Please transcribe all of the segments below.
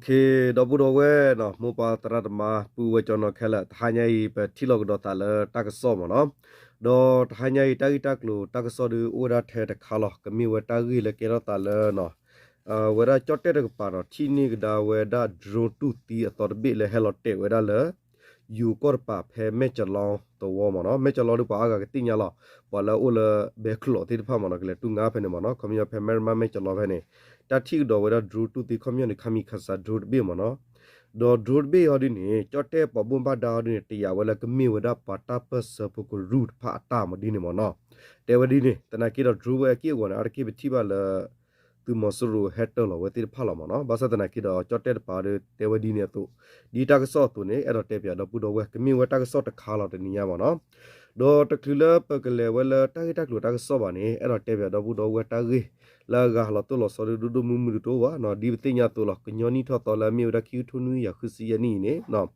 ဒီပုၢ်ဒီဝဲၢ်နီၤ မိၢ်ပၢ်သရၣ်သမါ ပုၢ်ဝဲၢ်ကၠီနီၤခဲလၢာ် တဟါညါအံၤ ပထံၣ်လိာ်ကဒီးသးလၢတၢ်ကစီၣ်မ့ၢ်နီၤ, ဒီးတဟါညါအံၤ တၢ်ဂ့ၢ်တၢ်ကျိၤတၢ်ကစီၣ်ဒုး အိၣ်ဝဲဒၣ်ထဲတခါလီၤ. ကမ့ၢ်ဝဲတၢ်ဂ့ၢ်လၢကဲထီၣ်သးလၢ ဝဲဒၣ်ကၠီၣ်တဲၣ်တကပၤနီၤ ထံၣ်န့ၢ်ကဒါဝဲဒၣ် drone တူၢ်သံအသီတဘ့ၣ်လၢဟဲလီၤတဲာ်ဝဲဒၣ်လၢ ယိၤကီၢ်တပၤဖဲမဲၢ်ကလီသဝီမ့ၢ်နီၤ, မဲၢ်ကလီဒုးပှၤအါဂၤကသ့ၣ်ညါလီၤ, ပှၤလၢအအိၣ်လၢဘဲကျိးသ့ၣ်တဖၣ်မ့ၢ်နီၤ ကလဲၤတူၢ်ငါဖဲန့ၣ်မ့ၢ်နီၤ, ခီပညီဖဲမဲၢ်ရမၢ်မဲၢ်ကလီဖဲန့ၣ် တၢ်ထံၣ်ကဒီးဝဲဒၣ် drone တူၢ်သံ ခီပညီန့ၣ် kamikaze drone တဘ့ၣ်မ့ၢ်နီၤ, ဒီး drone တဘ့ၣ်ဟီဒုန့ၣ် ကၠီၣ်တဲၣ်ပှၤဘၣ်မူဘၣ်ဒါဟီဒုန့ၣ် တယာ်ဝဲလၢကမ့ၢ်ဝဲဒၣ်ပှၤတၢ်ပၢၢ်ဆၢဖိကရူၢ်တဖၣ်အတၢ်မ့ၢ်ဒ်န့ၣ်မ့ၢ်နီၤ, တဲဝဲဒ်န့ၣ် သနာ်က့ဒီး drone ဝဲအက့ၢ်အဂီၤန့ၣ် အါတက့ၢ်ပထံၣ်ဘၣ်လၢ သုးမီၤစိရိၤဟဲတၢၤလီၤဝဲသ့ၣ်တဖၣ်လီၤမ့ၢ်နီၤ, ဘၣ်ဆၣ်သနာ်က့ဒီး ကၠီၣ်တဲၣ်တပၤဒီးတဲဝဲဒ်န့ၣ်အသိး, ဒ်တၢ်ကစီၣ်အသိးန့ၣ် အဲၣ်ဒိးတဲပၠးဒီပုၢ်ဒီဝဲၢ် ကမ့ၢ်ဝဲတၢ်ကစီၣ်တခါလီၤတနံၤညါမ့ၢ်နီၤ, ဒီးတချုးလၢပကလဲၤဝဲလၢတၢ်ဂ့ၢ်တၢ်ကျိၤတၢ်ကစီၣ်ဘၣ်န့ၣ် အဲၣ်ဒိးတဲပၠးဒီပုၢ်ဒီဝဲၢ်တၢ်ဂ့ၢ် လၢအဂၤလီၤတိၢ်လီၤဆီဒုးဒိၣ်ဒိၣ်မုၢ်မုၢ်တအိၣ်ဘၣ်နီၤ, ဒ်ပသ့ၣ်ညါအသိးလီၤ ကညီနံၣ်ထီၣ်သီလၢအမ့ၢ်ဝဲဒၣ်ခံကထိနွံကယၤဃုဆံယဲၢ်နံၣ်အံၤန့ၣ်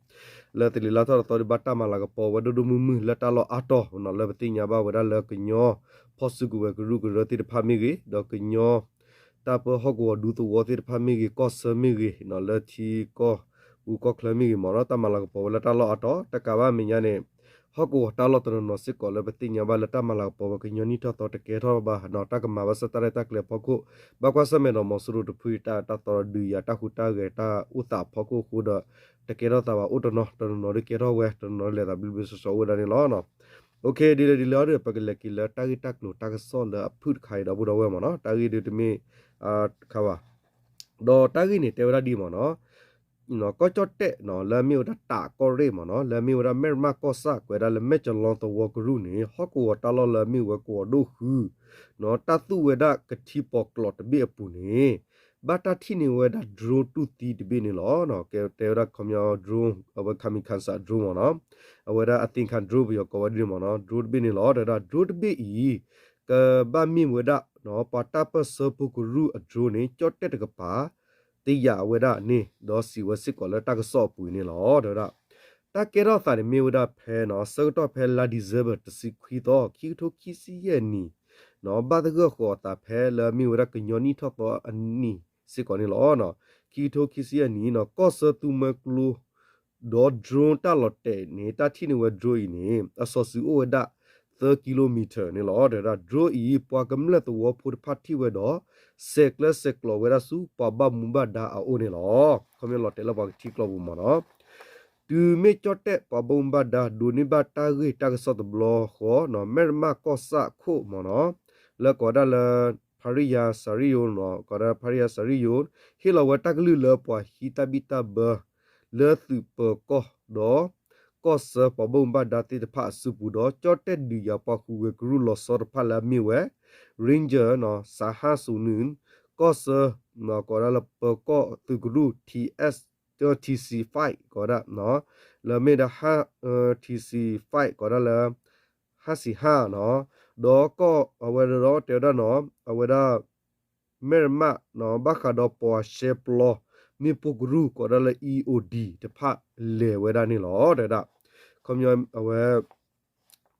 လၢသလံၤလါထီၣ်တသီဒုးဘၣ်တၢ်မၤလၤကပီၤဝဲဒိၣ်ဒိၣ်မုၢ်မုၢ်လၢတၢ်လီၢ်အါတီၤနီၤ, လၢပသ့ၣ်ညါဘၣ်ဝဲဒၣ်လၢကညီ ဖီၣ်စုကဝဲၤကရူၢ်ကရၢသ့ၣ်တဖၣ်မ့ၢ်ဂ့ၤ, ဒီးကညီ တၢ်ပၢဟီၣ်ကဝီၤဒူသဝီသ့ၣ်တဖၣ်မ့ၢ်ဂ့ၤ, ကီၢ်ဆၢမ့ၢ်ဂ့ၤနီၤ, လၢထံကီၢ် အူကီၢ်ချၢမ့ၢ်ဂ့ၤမ့ၢ်နီၤ, တၢ်မၤလၤကပီၤဝဲလၢတၢ်လီၢ်အါတီၤ တကးဘၣ်အမဲာ်ညါန့ၣ် ဟီၣ်ကဝီၤတၢ်လီၢ်တနီၤနီၤစ့ၢ်ကီးလၢပသ့ၣ်ညါဘၣ်လၢတၢ်မၤလၤကပီၤဝဲကညီနံၣ်ထီၣ်သီတကဲထီၣ်ဘၣ်နီၤ, တၢ်ကမၤဘၣ်ဆၣ်တၢ်ရဲၣ်တၢ်ကျဲၤအဖီခိၣ် ဘၣ်ကွၢ်ဆၢၣ်မဲာ်ဒီးမီၤစိရိၤတဖုအံၤ တၢ်တၢ်သီတဒုးယၤတၢ်ဟူးတၢ်ဂဲၤတၢ်အိၣ်သးအဖီခိၣ်အဃိဒီး တကဲထီၣ်သးဘၣ်အိၣ်တနီၤ တနီၤနီၤဒုးကဲထီၣ်ဝဲ တနီၤနီၤဒုးလဲၤသးဘျုးဘျုးစီစီအိၣ်ဝဲဒၣ်န့ၣ်လီၤ. ဒ်လဲၣ်ဒ်လဲၣ်အံၤဒီး ပကလဲၤက့ၤလၢတၢ်ဂ့ၢ်တၢ်ကျိၤတၢ်ကစီၣ်လၢအဖုၣ်တခါအံၤဒီပုၢ်ဒီဝဲၢ်မ့ၢ်နီၤ, တၢ်ဂ့ၢ်ဒုးတမ့ၢ် ခါဘၣ် ဒီးတၢ်ဂ့ၢ်န့ၣ် တဲဝဲဒၣ်ဒ်မ့ၢ်နီၤ, ကီၢ်ကၠီၣ်တဲၣ်နီၤ လၢအမ့ၢ်ဝဲဒၣ်တးကီၢ်ရ့ၣ်မ့ၢ်နီၤ လၢအမ့ၢ်ဝဲဒၣ်မဲၢ်ရမၢ်ကီၢ်ဆၣ် ကွဲးဒၣ်လၢမဲၢ်ကလီသဝီကရူၢ်န့ၣ် ဟီၣ်ကဝီၤတၢ်လီၢ်လၢအမ့ၢ်ဝဲကဝီၤဒိၣ်ဃုနီၤ တၢ်သူၣ်ဝဲဒၣ်ကထံပီၤကျိးတဘ့ၣ်အပူၤန့ၣ် ဘၣ်တၢ်ထံၣ်န့ၢ်ဝဲဒၣ် drone တူၢ်သံတဘ့ၣ်န့ၣ်လီၤ. ကဲတဲဝဲဒၣ်ခီပညီ drone အဝဲ kamikaze drone မ့ၢ်နီၤ, အဝဲဒၣ်အသ့ၣ်ခါ drone ပယီၤကိးဝဲဒ်န့ၣ်မ့ၢ်နီၤ drone တဘ့ၣ်န့ၣ်လီၤ. တဲဝဲဒၣ် drone တဘ့ၣ်အံၤ ကဘၣ်မ့ၢ်ဝဲဒၣ် ပှၤတၢ်ပၢၢ်ဆၢဖိကရူၢ်အ drone န့ၣ် ကၠီၣ်တဲၣ်တကပၤ တယာ်ဝဲဒၣ်န့ၣ် ဒီးစံးဝဲစ့ၢ်ကီးလၢတၢ်ကစီၣ်အပူၤန့ၣ်လီၤ. တဲဝဲဒၣ် တၢ်ကဲထီၣ်သးန့ၣ်မ့ၢ်ဝဲဒၣ်ဖဲနီၤ ဆၢကတီၢ်ဖဲလါ December တဆံခွံသီ ခံကထိခံဆံယဲၢ်နံၣ်နီၤ ဘၣ်သဂၢၢ်ဃီၤအသးဖဲလၢအမ့ၢ်ဝဲဒၣ်ကညီနံၣ်ထီၣ်သီအနံၣ်စ့ၢ်ကီးန့ၣ်လီၤ. ခံကထိခံဆံယဲၢ်နံၣ်နီၤ ကီၢ်ဆၢသူမွဲကျိ ဒီး drone တၢ်လီၤတဲာ်န့ၣ် တၢ်ထံၣ်န့ၢ်ဝဲ drone အံၤန့ၣ် အစီၤစုၤအိၣ်ဝဲဒၣ် သၢ kilometer န့ၣ်လီၤ. တဲဝဲဒၣ် drone အံၤ ပှၤကမျၢၢ်သဝီဖိတဖၣ်ထံၣ်ဝဲဒီး ဆဲးကျၢဆဲးကျိးဝဲဒၣ်ဆူပှၤဘၣ်မူဘၣ်ဒါအအိၣ်န့ၣ်လီၤ. ခီပညီလီၤတဲာ်လၢပှၤကထံကျိပူၤမ့ၢ်နီၤ တုၤမ့ၢ်ကၠီၣ်တဲၣ်ပှၤဘၣ်မူဘၣ်ဒါ ဒိးန့ၢ်ဘၣ်တၢ်ဂ့ၢ်တၢ်ကစီၣ်တဘျီဃီနီၤ မဲၢ်ရမၢ်ကီၢ်ဆၣ်ခိၣ်မ့ၢ်နီၤ လၢကိးဝဲဒၣ်လၢ ဖါရံယါစၤရံယိၤနီၤ ကိးဝဲဒၣ်ဖါရံယါစၤရံယိၤ ဟ့ၣ်လီၤဝဲတၢ်ကလုၢ်လၢပှၤဟံးတၢ်ဘံၣ်တၢ်ဘၢ လၢသုးပၢၤကီၢ်ဒီး ကီၢ်ဆၢပှၤဘၣ်မူဘၣ်ဒါသ့ၣ်တဖၣ်အစုပူၤဒီး ကၠီၣ်တဲၣ်ဒုးယၤပှၤဃုာ်ဝဲကရူၢ်လီၤဆီတဖၣ်လၢအမ့ၢ်ဝဲ Ranger နီၤ စးဟၣ်စူၤနုၣ် ကီၢ်ဆၢ ကိးဝဲဒၣ်လၢပၢၤကီၢ်သုးကရူၢ် TS TC five ကိးဝဲဒၣ် လၢမ့ၢ်ဒၣ် TC five ကိးဝဲဒၣ်လၢ ဟါစံးဟါနီၤ ဒီးကီၢ်အဝဲဒီးတဲဝဲဒၣ်နီၤ အဝဲဒၣ် မဲၢ်ရမၣ်နီၤ ဘၣ်ဃးဒီးပှၤရှဲပျီ မ့ၣ်ပိၢ်ကရူၢ်ကိးဝဲဒၣ်လၢ EOD တဖၣ်လဲၤဝဲဒၣ်န့ၣ်လီၤ. တဲဝဲဒၣ် ခီပညီအဝဲ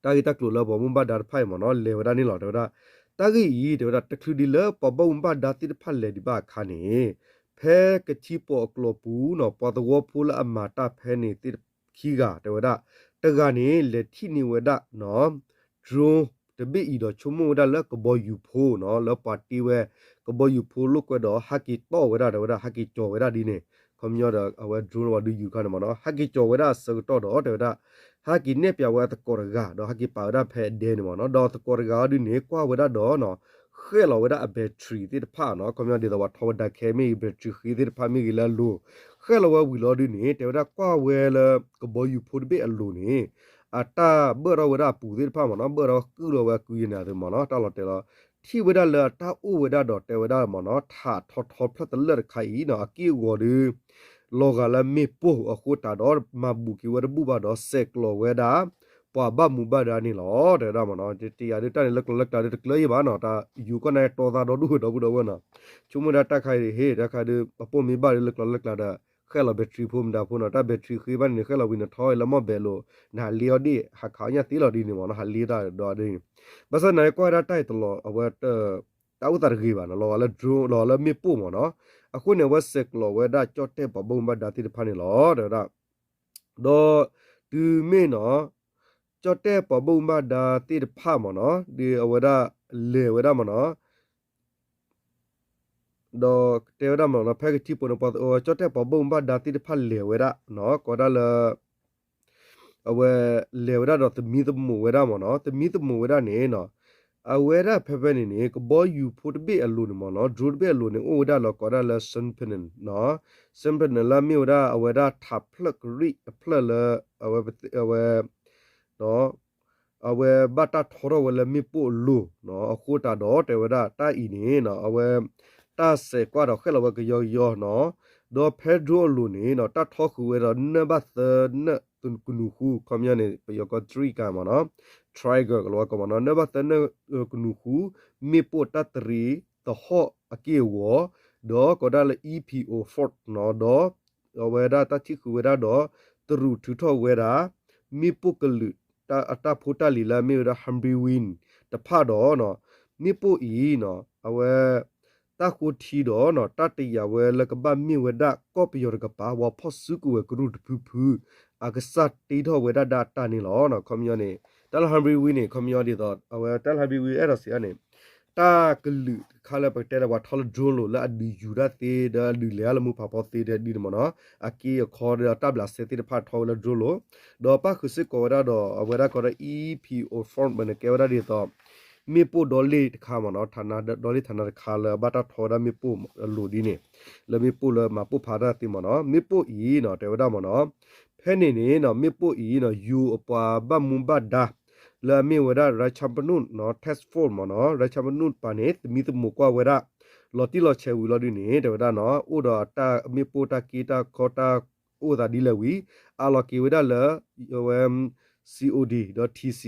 တၢ်ဂ့ၢ်တၢ်ကျိၤလၢပှၤဘၣ်မူဘၣ်ဒါတဖၣ်အံၤမ့ၢ်နီၤ လဲၤဝဲဒၣ်န့ၣ်လီၤ. တဲဝဲဒၣ် တၢ်ဂ့ၢ်အံၤ တဲဝဲဒၣ် တချုးဒံးလၢပှၤဘၣ်မူဘၣ်ဒါသ့ၣ်တဖၣ်လဲၤဒံးဘၣ်အခါန့ၣ် ဖဲကထံပီၤအကျိၤပူၤနီၤ ပှၤသဝီဖိလၢအမၤတၢ်ဖဲန့ၣ်သ့ၣ်ခံဂၤ တဲဝဲဒၣ် တဂၤန့ၣ် လဲၤထံၣ်န့ၢ်ဝဲဒၣ်နီၤ drone တဘ့ၣ်အံၤဒီးဆိကမိၣ်ဝဲဒၣ်လၢကဘီယူၤဖိနီၤ လၢပှၤတ့ဝဲ ကဘီယူၤဖိလိာ်ကွဲဒီး ဟးက့ၤတီၢ်ဝဲဒၣ် တဲဝဲဒၣ် ဟးက့ၤကၠီၤဝဲဒၣ်ဒ်န့ၣ် ခီပညီဒီး အဝဲ drone လၢပှၤဒုးယူၤတခါန့ၣ်မ့ၢ်နီၤ ဟးက့ၤကၠီၤဝဲဒၣ်အဆၢကတီၢ်ဒီး တဲဝဲဒၣ် ဟးက့ၤနဲၣ်ပၠးဝဲအသကိးတဂၤ ဒီးဟးက့ၤပာ်ဝဲဒၣ်ဖဲအဒဲန့ၣ်မ့ၢ်နီၤ ဒီးအသကိးတဂၤအီၤဒုးန့ၣ် ကွၢ်ဝဲဒၣ်ဒီးနီၤ ဃဲၣ်လီၤဝဲဒၣ်အ battery သ့ၣ်တဖၣ်နီၤ ခီပညီဒ်သိးပှၤထီဝဲဒၣ်ခဲမ့ၢ်ဂ့ၤ battery ဃ့သ့ၣ်တဖၣ်မ့ၢ်ဂ့ၤလၢအလိၤ ဃဲၣ်လီၤဝဲဝံၤလီၤဒုးန့ၣ် တဲဝဲဒၣ်ကွၢ်ဝဲလၢ ကဘီယူၤဖိတဘ့ၣ်အလိၤန့ၣ် အတၢ်ဘၢၣ်ထီၣ်ဝဲဒၣ်အပူၤသ့ၣ်တဖၣ်မ့ၢ်နီၤ ဘၢၣ်ထီၣ်ကုၢ်လီၤဝဲအကုၢ်ယဲၢ်န့ၣ်အသိးမ့ၢ်နီၤ တၢ်လီၤတဲာ်လီၤ ထံၣ်ဝဲဒၣ်လၢအတၢ်အိၣ်ဝဲဒၣ်ဒီးတဲဝဲဒၣ်မ့ၢ်နီၤ ထးထီထီဖျၢၣ်တလၢာ်တခါအံၤနီၤ အက့ၢ်အဂီၤဒုး လီၤဂာ်လၢမ့ၣ်ပိၢ်အဃိတးဒီး မၤဘူးက့ၤဝဲတဘူၣ်ဘၣ်ဒီး ဆဲးကျိးဝဲဒၣ် ပှၤဘၣ်မူဘၣ်ဒါန့ၣ်လီၤ တဲဝဲဒၣ်မ့ၢ်နီၤ တယၤဒုးတၢ်န့ၣ်လၢကျိၤလၢကျဲဒုးတကျၢၤယံၤဘၣ်နီၤ တၢ်ယူၤကီၢ်န့ၣ်တီသးဒီဒူၣ်ဒီပုၢ်ဒီဝဲၢ်နီၤ ဆိကမိၣ်ဒၣ်တၢ်ခါအံၤဟ့ၣ် တၢ်ခါဒုး အပိၢ်မ့ၢ်ဘၣ်ဒုးလၢကျိၤလၢကျဲဒီး ဃဲၣ်လီၤ battery ဖိမတၤဖိနီၤ တၢ် battery ဃ့ဘၣ်န့ၣ်န့ၣ် ဃဲၣ်လီၤဝံၤန့ၣ်ထီလၢမီၢ်ဘဲးလိၤ နဟးလ့အီၤဒ့ၣ် ဟးခးအီၣ်ညၣ်သ့လီၤဒ်န့ၣ်မ့ၢ်နီၤ ဟးလ့တၢ်ဒီးဒ်န့ၣ် ဘၣ်ဆၣ်သနာ်က့ကွၢ်ဝဲဒၣ်တၢ်အံၤတလီၤ အဝဲတ တၢ်အိၣ်သးတဂ့ၤဘၣ်နီၤ, လီၤဂာ်လၢ drone လီၤဂာ်လၢမ့ၣ်ပိၢ်မ့ၢ်နီၤ. အဃိန့ၣ် အဝဲဆဲးကျိးဝဲဒၣ်ကၠီၣ်တဲၣ်ပှၤဘၣ်မူဘၣ်ဒါသ့ၣ်တဖၣ်န့ၣ်လီၤ တဲဝဲဒၣ်. ဒီးတုၤမ့ၢ်နီၤ ကၠီၣ်တဲၣ်ပှၤဘၣ်မူဘၣ်ဒါသ့ၣ်တဖၣ်မ့ၢ်နီၤ ဒ်အဝဲဒၣ်လဲၤဝဲဒၣ်မ့ၢ်နီၤ ဒီးတဲဝဲဒၣ်မ့ၢ်နီၤ ဖဲကထံဖိန့ၣ် ကၠီၣ်တဲၣ်ပှၤဘၣ်မူဘၣ်ဒါသ့ၣ်တဖၣ်လဲၤဝဲဒၣ်နီၤ ကိးဒၣ်လၢ အဝဲလဲၤဝဲဒၣ်ဒီးသမံသမိးဝဲဒၣ်မ့ၢ်နီၤ, သမံသမိးဝဲဒၣ်န့ၣ်နီၤ အဝဲဒၣ်ဖဲဖဲန့ၣ်န့ၣ် ကဘီယူၤဖိတဘ့ၣ်အလိၤန့ၣ်မ့ၢ်နီၤ drone တဘ့ၣ်အလိၤန့ၣ် အိၣ်ဝဲဒၣ်လၢကိးဒၣ်လၢ Sentinel နီၤ, Sentinel လၢအမ့ၢ်ဝဲဒၣ်အဝဲဒၣ်ထးဖျၢၣ်ကရံၣ်တဖျၢၣ်လၢ အဝဲ အဝဲ အဝဲဘၣ်တၢ်ထီထီၣ်ဝဲလၢမ့ၣ်ပိၢ်အလိၤနီၤ, အဃိသတးဒီးတဲဝဲဒၣ်တၢ်အံၤန့ၣ်နီၤ အဝဲ တၢ်စဲးကွၢ်ဒီးဃဲၣ်လီၤဝဲကယီကယီနီၤ, ဒီးဖဲ drone အလိၤန့ၣ်နီၤ တၢ်ထီဃုာ်ဝဲဒီးနၢၣ်ဘၣ်သၢနၢၣ်ကနူၤဃု ခီပညီန့ၣ် ပယီၤကီး three ကမ့ၢ်နီၤ triangle ကလီၤဝဲကမ့ၢ်နီၤ နၢၣ်ဘၣ်သၢနၢၣ်ကနူၤဃု မ့ၣ်ပိၢ်တၢ်တရံးသဟီၣ်အက့ၢ်အဂီၤ, ဒီးကိးဒၣ်လၢ E P O four နီၤ, ဒီး အဝဲဒၣ်တၢ်ထံၣ်ဃုာ်ဝဲဒၣ်ဒီး တရူးထုးထီၣ်ဝဲဒၣ် မ့ၣ်ပိၢ်ကလုာ် အတၢ်ဖိတၢ်လံၤလၢအမ့ၢ်ဝဲဒၣ် Humvee wing တဖၣ်ဒီး မ့ၣ်ပိၢ်အံၤနီၤ အဝဲ တၢ်ဃိထံဒီး တၢ်တယာ်ဝဲလၢကဘၣ်မ့ၢ်ဝဲဒၣ်ကီၢ်ပယီၤတကပၤ ပှၤဖီၣ်စုကဝဲၤကရူၢ်တဖုဖု အကစၢ်တ့ထီၣ်ဝဲဒၣ်ဒၣ်တၢ်န့ၣ်လီၤ. ခီပညီန့ၣ် တၢ်လၢ Humvee wing န့ၣ် ခီပညီဒ်သိး အဝဲတၢ်လၢ Humvee wing အဲၣ်ဒိးစံးအါန့ၣ် တၢ်ကလုာ်တခါလၢပကတဲဒီးပှၤထီလၢ drone လိၤ လၢအဒုးယူၤတၢ်သ့ ဒီးအဒုးလဲၤအါလၢမူဖးဖီသ့ဒ်န့ၣ်မ့ၢ်နီၤ, အက့အခီဒီးတၢ်ဘျးစဲသ့ၣ်တဖၣ်ထီဝဲလၢ drone လိၤ, ဒီးပၣ်ဃုာ်စ့ၢ်ကီးဝဲဒၣ်ဒီး အဝဲဒၣ်ကီးဒီး E P O four န့ၣ် ကဲဝဲဒၣ်ဒ်သိး မ့ၣ်ပိၢ်ဒီလ့ၣ်တခါမ့ၢ်နီၤ, ဒီလ့ၣ်ဌာနတခါလၢဘၣ်တၢ်ထီဝဲဒၣ်မ့ၣ်ပိၢ်အလိၤဒ်န့ၣ်, လၢမ့ၣ်ပိၢ်လၢမၤပိၢ်ဖးတၢ်သ့မ့ၢ်နီၤ, မ့ၣ်ပိၢ်အံၤနီၤ တဲဝဲဒၣ်မ့ၢ်နီၤ ဖဲန့ၣ်န့ၣ်နီၤ မ့ၣ်ပိၢ်အံၤနီၤ ယိၤအပှၤဘၣ်မူဘၣ်ဒါ လၢအမ့ၢ်ဝဲဒၣ် Ratchaburi နီၤ Task Force မ့ၢ်နီၤ, Ratchaburi တပၤန့ၣ် သမံသမိးကွၢ်ဝဲဒၣ် လီၤတံၢ်လီၤဆဲးဝံၤလီၤဒ်န့ၣ် တဲဝဲဒၣ်နီၤ အိၣ်ဒီးအတၢ်မ့ၣ်ပိၢ်တၢ်က့တၢ်ခီတၢ်အိၣ်သးဒ်လဲၣ်ဝံၤ အးလီၤက့ၤဝဲဒၣ်လၢ အဝဲ C O D ဒီး T C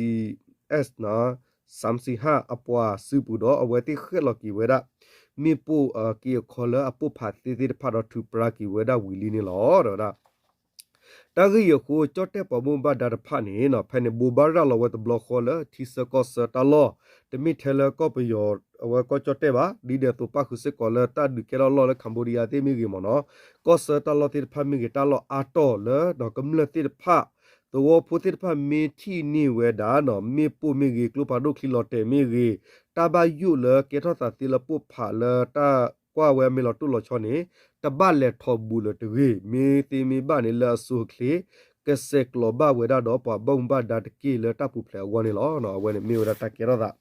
S နီၤ စၣ်စံဟၣ် အပှၤစုပူၤဒီး အဝဲသ့ၣ်ဃဲၣ်လီၤက့ၤဝဲဒၣ် မ့ၣ်ပိၢ်အက့အခီလၢအပိၢ်ဖးသ့သ့ၣ်တဖၣ်ဒီး ထုးပြါက့ၤဝဲဒၣ်ဝံၤလံန့ၣ်လီၤ တဲဝဲဒၣ်. တၢ်ဂ့ၢ်အံၤအဃိ ကၠီၣ်တဲၣ်ပှၤဘၣ်မူဘၣ်ဒါတဖၣ်န့ၣ်နီၤ ဖဲန့ၣ် ဘိးဘၣ်ရၤလီၤဝဲတဘျီဃီလၢ ထံဆၢကီၢ်ဆၢတၢ်လီၢ် တမ့ၢ်ထဲလၢကီၢ်ပယီၤ အဝဲကီၢ်ကၠီၣ်တဲၣ်ဘၣ်, ဒ်န့ၣ်အသိးပၣ်ဃုာ်စ့ၢ်ကီးလၢတၢ်ဒုးကဲထီၣ်လီၢ်လၢ Cambodia သ့ၣ်မ့ၢ်ဂ့ၤမ့ၢ်နီၤ, ကီၢ်ဆၢတၢ်လီၢ်သ့ၣ်တဖၣ်မ့ၢ်ဂ့ၤ တၢ်လီၢ်အါတီၢ်လၢ ကမျၢၢ်သ့ၣ်တဖၣ် သဝီဖိသ့ၣ်တဖၣ်မ့ၢ်ထံၣ်န့ၢ်ဝဲဒၣ်နီၤ မ့ၣ်ပိၢ်မ့ၢ်ဂ့ၤ ကျိဖးဒိၣ်ချံလီၤတဲာ်မ့ၢ်ဂ့ၤ တၢ်ဘၣ်ယိၣ်လၢကဲထီၣ်သးသ့လၢပိၢ်ဖးလၢတၢ်ကွၢ်ဝဲအမဲာ်လီၤတိၢ်လီၤဆီန့ၣ် တဘၣ်လဲၤထီၣ်ဘူးလၢၤတဂ့ၤ, မ့ၢ်သ့မ့ၢ်ဘၣ်န့ၣ် လၢအစိၤအချ့ ကဆဲးကျိးဘၣ်ဝဲဒၣ်ဒီးပှၤဘၣ်မူဘၣ်ဒါတက့ၢ်လၢတၢ်ပူၤဖျဲးအဂီၢ်န့ၣ်လီၤ. အဝဲန့ၣ်မ့ၢ်ဝဲဒၣ်တၢ်ကဲထီၣ်သး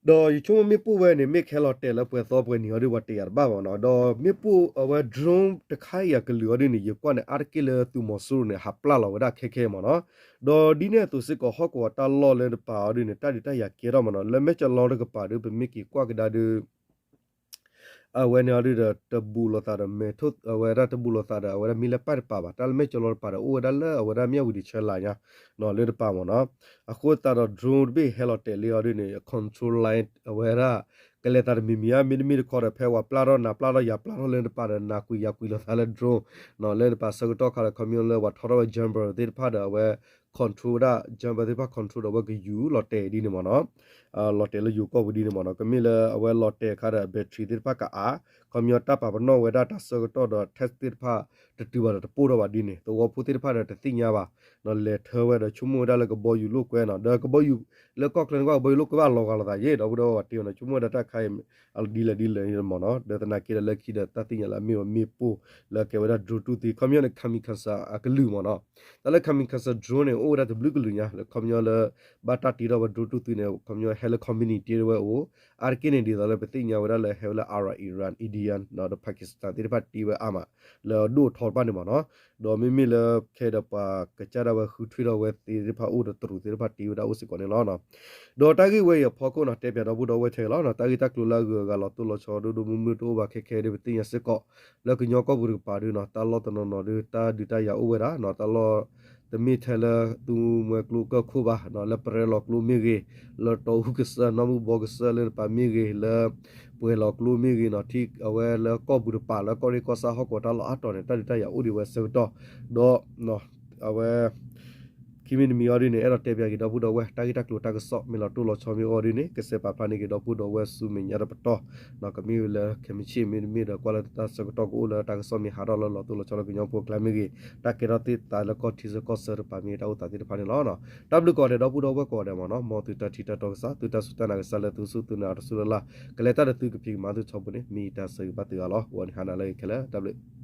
ဒီးယဆိကမိၣ်မ့ၣ်ပိၢ်ဝဲန့ၣ် မ့ၢ်ခဲလီၤတဲာ်လၢပှဲၤသီပှဲၤနံၤအီၤဒ် ပှၤတယာ်တဘၣ်မ့ၢ်နီၤ, ဒီးမ့ၣ်ပိၢ်အဝဲ drone တခါအံၤအကလုာ်အီၤဒ်န့ၣ် ယကွၢ်န့ၣ် အါတက့ၢ်လၢသုးမီၤစိရိၤန့ၣ် ဟးပျၢ်လီၤဝဲဒၣ်ခဲခဲမ့ၢ်နီၤ, ဒီးဒ်န့ၣ်အသိးစ့ၢ်ကီး ဟီၣ်ကဝီၤတၢ်လီၢ်လၢတပၤအီၤဒ်န့ၣ် တၢ်ဒုးတၢ်ယၤကဲထီၣ်မ့ၢ်နီၤ, လၢမဲၢ်ကၠီလီတကပၤဒီး ပမ့ၢ်က့ၤကွၢ်ကဒါဒီး အဝဲန့ၣ်အီၤဒ်ဒီး တဘူးလိာ်သးဒီးမဲာ်ထိၣ် အဝဲဒၣ်တဘူးလိာ်သးဒီး အဝဲဒၣ်မ့ၢ်လၢပၢ်တပၤဘၣ်, တၢ်လၢမဲၢ်ကၠီလီတပၤဒီး အိၣ်ဝဲဒၣ်လၢအဝဲဒၣ်မၠၣ်ဝတံၤဆၢလာ်ညါ လၢတပၤမ့ၢ်နီၤ, အဃိသတးဒီး drone တဘ့ၣ်ဟဲလီၤတဲာ်လံအီၤဒ်န့ၣ် control line အဝဲဒၣ် ကလဲၤသးတမံၤမံၤဧါ, မ့တမ့ၢ်တခီဒီး ဖဲပှၤပျၢ်ထီၣ်နၤပျၢ်ထီၣ်ယၤပျၢ်ထီၣ်လၢတပၤဒီး နၤကွံာ်ယၤကွံာ်လိာ်သးလၢ drone လၢတပၤဆၢကတီၢ်ခါဒီး ခီပညီလၢပှၤထီထီၣ်ဝဲ jumper သ့ၣ်တဖၣ်ဒီး အဝဲ control ဝဲဒၣ် jumper သ့ၣ်တဖၣ် control ဒီးအဝဲကယူၤလီၤတဲာ်ဒ်န့ၣ်မ့ၢ်နီၤ, လီၤတဲာ်လၢယိၤကီၢ်ပူၤဒ်န့ၣ်မ့ၢ်နီၤ, ကမ့ၢ်လၢအဝဲလီၤတဲာ်အခါဒီး battery သ့ၣ်တဖၣ်ကအါ, ခီပညီတၢ်ပာ်ပနီၣ်ဝဲဒၣ်တၢ်ဆၢကတီၢ်ဒီး test သ့ၣ်တဖၣ် တတုၤဘၣ်ဒီးတပိၢ်ထီၣ်ဘၣ်ဒ်န့ၣ် သဝီဖိသ့ၣ်တဖၣ်ဒီးတသ့ၣ်ညါဘၣ်, လဲၤထၢဝဲဒီးဆိကမိၣ်ဝဲဒၣ်လၢကဘီယူၤလိာ်ကွဲနီၤ, ဒီးကဘီယူၤ လၢကီၢ်ချၢန့ၣ်ကဘီယူၤလိာ်ကွဲဘၣ်လီၤဂာ်လိာ်သးယ့ၣ် ဒီပုၢ်ဒီဝဲၢ်တ့ၢ်နီၤ, ဆိကမိၣ်ဝဲဒၣ်တၢ်ခါအံၤ ဒ်လဲၣ်ဒ်လဲၣ်မ့ၢ်နီၤ, ဒီးသနာ်က့ဒီးလၢခံဒီးတၢ်သ့ၣ်ညါလၢအမ့ၢ်ဝဲမ့ၣ်ပိၢ် လၢကဲဝဲဒၣ် drone တူၢ်သံ ခီပညီန့ၣ် kamikaze အကလုာ်မ့ၢ်နီၤ, တၢ်လၢ kamikaze drone န့ၣ် အိၣ်ဝဲဒၣ်တဘျုးကလုာ်ညါ လၢခီပညီလၢ ဘၣ်တၢ်တ့ထီၣ်ဝဲ drone တူၢ်သံန့ၣ် ခီပညီဟဲလၢ company တ့ဝဲအိၣ်, အါတက့ၢ်န့ၣ်ဒ်သိးလၢပသ့ၣ်ညါဝဲဒၣ်လၢဟဲဝဲလၢ Iran, Iran, India ဒီး Pakistan သ့ၣ်တဖၣ်တ့ဝဲအါမး လၢဒိၣ်ထီတဖၣ်န့ၣ်မ့ၢ်နီၤ, ဒီးမ့မ့ၢ်လၢခဲဒီးပှၤကစၢ်ဒၣ်ဝဲဃုထွ့ထီၣ်ဝဲသ့ၣ်တဖၣ်အိၣ်ဒီးတရူးသ့ၣ်တဖၣ်တ့ဝဲဒၣ်အိၣ်စ့ၢ်ကီးန့ၣ်လီၤ. ဒီးတၢ်ဂ့ၢ်ဝဲအံၤအဖီခိၣ်နီၤ တဲပၠးဒီပုၢ်ဒီဝဲၢ်ထဲလီၤ, တၢ်ဂ့ၢ်တၢ်ကျိၤလၢအဂုၤအဂၤလီၤတိၢ်လီၤဆီဒိၣ်ဒိၣ်မုၢ်မုၢ်တအိၣ်ဘၣ်ခဲခဲဒီး ပသ့ၣ်ညါစ့ၢ်ကီး လၢကညီကီၢ်ပူၤတကပၤဒုနီၤ တၢ်လီၢ်တနီၤနီၤဒု တၢ်ဒုးတၢ်ယၤအိၣ်ဝဲဒၣ်နီၤ, တၢ်လီၢ် တမ့ၢ်ထဲလၢသူမွဲကျိကၢၢ်ခိၣ်ဘၣ်နီၤ, လၢပရဲလီၤကျိမ့ၢ်ဂ့ၤ, လၢတီအူကစၢၢ် နီၢ်မုၢ်ဘီကစၢၢ်လၢတပၤမ့ၢ်ဂ့ၤ, လၢပှဲၤလီၤကျိမ့ၢ်ဂ့ၤနီၤ, ထံအဝဲလၢကီၢ်ပူၤတကပၤလၢကီၢ်ရ့ၣ်ကီၢ်ဆၣ်ဟီၣ်ကဝီၤတၢ်လီၢ်အါတီၤန့ၣ် တၢ်ဒုးတၢ်ယၤအိၣ်ဒံးဝဲဆၢကတီၢ်, ဒီး အဝဲ ခဲ ခံမံၤတမံၤအီၤဒ်န့ၣ် အဲၣ်ဒိးတဲပၠးက့ၤဒီပုၢ်ဒီဝဲၢ် တၢ်ဂ့ၢ်တၢ်ကျိၤတၢ်ကစီၣ် မ့ၢ်လီၤတိၢ်လီၤဆီမ့ၢ်အိၣ်ဒ်န့ၣ် ကစဲးပာ်ဖျါန့ၢ်က့ၤဒီပုၢ်ဒီဝဲၢ်ဆူမဲာ်ညါတပတီၢ်, ကမ့ၢ်ဝဲလၢခဲမုၢ်ဆ့ၣ် မ့တမ့ၢ်ဒီး ကွၢ်လၢတၢ်ဆၢကတီၢ်ကအိၣ်လၢတၢ်ကစီၣ်မ့ၢ်ဟးထီၣ်လၢလီၤတိၢ်လီၤဆီလၢကညီဖိအကျါမ့ၢ်ဂ့ၤ, တၢ်ကဲထီၣ်သ့ၣ်သးလၢကီၢ်ထံဆၢကီၢ်ဆၢတပၤမ့ၢ်ဂ့ၤ တၢ်အိၣ်သးသ့ၣ်တဖၣ်န့ၣ်လီၤ. တၢ်ဘျုးကိးဂၤဒဲး ဒီပုၢ်ဒီဝဲၢ်ကိးဂၤဒဲးမ့ၢ်နီၤ, မ်သုတၢ်ထံၣ်တၢ်တီကစၢ် သုတၢ်စူၢ်တၢ်နာ်ကစၢ်လၢသုဆူၣ်သုနၤတစူၢ်လၢ်လၢ်, ကလဲၤတၢ်ဒီးသုကဖံးကမၤသုထီဘိန့ၣ် မ့ၢ်ယတၢ်ဆၢဂ့ၤဘၣ်သုဂၤလီၤ. ဂီၤန့ၣ်ဟါနၤလၢအဂ့ၤခဲလၢာ် တၢ်ဘျုး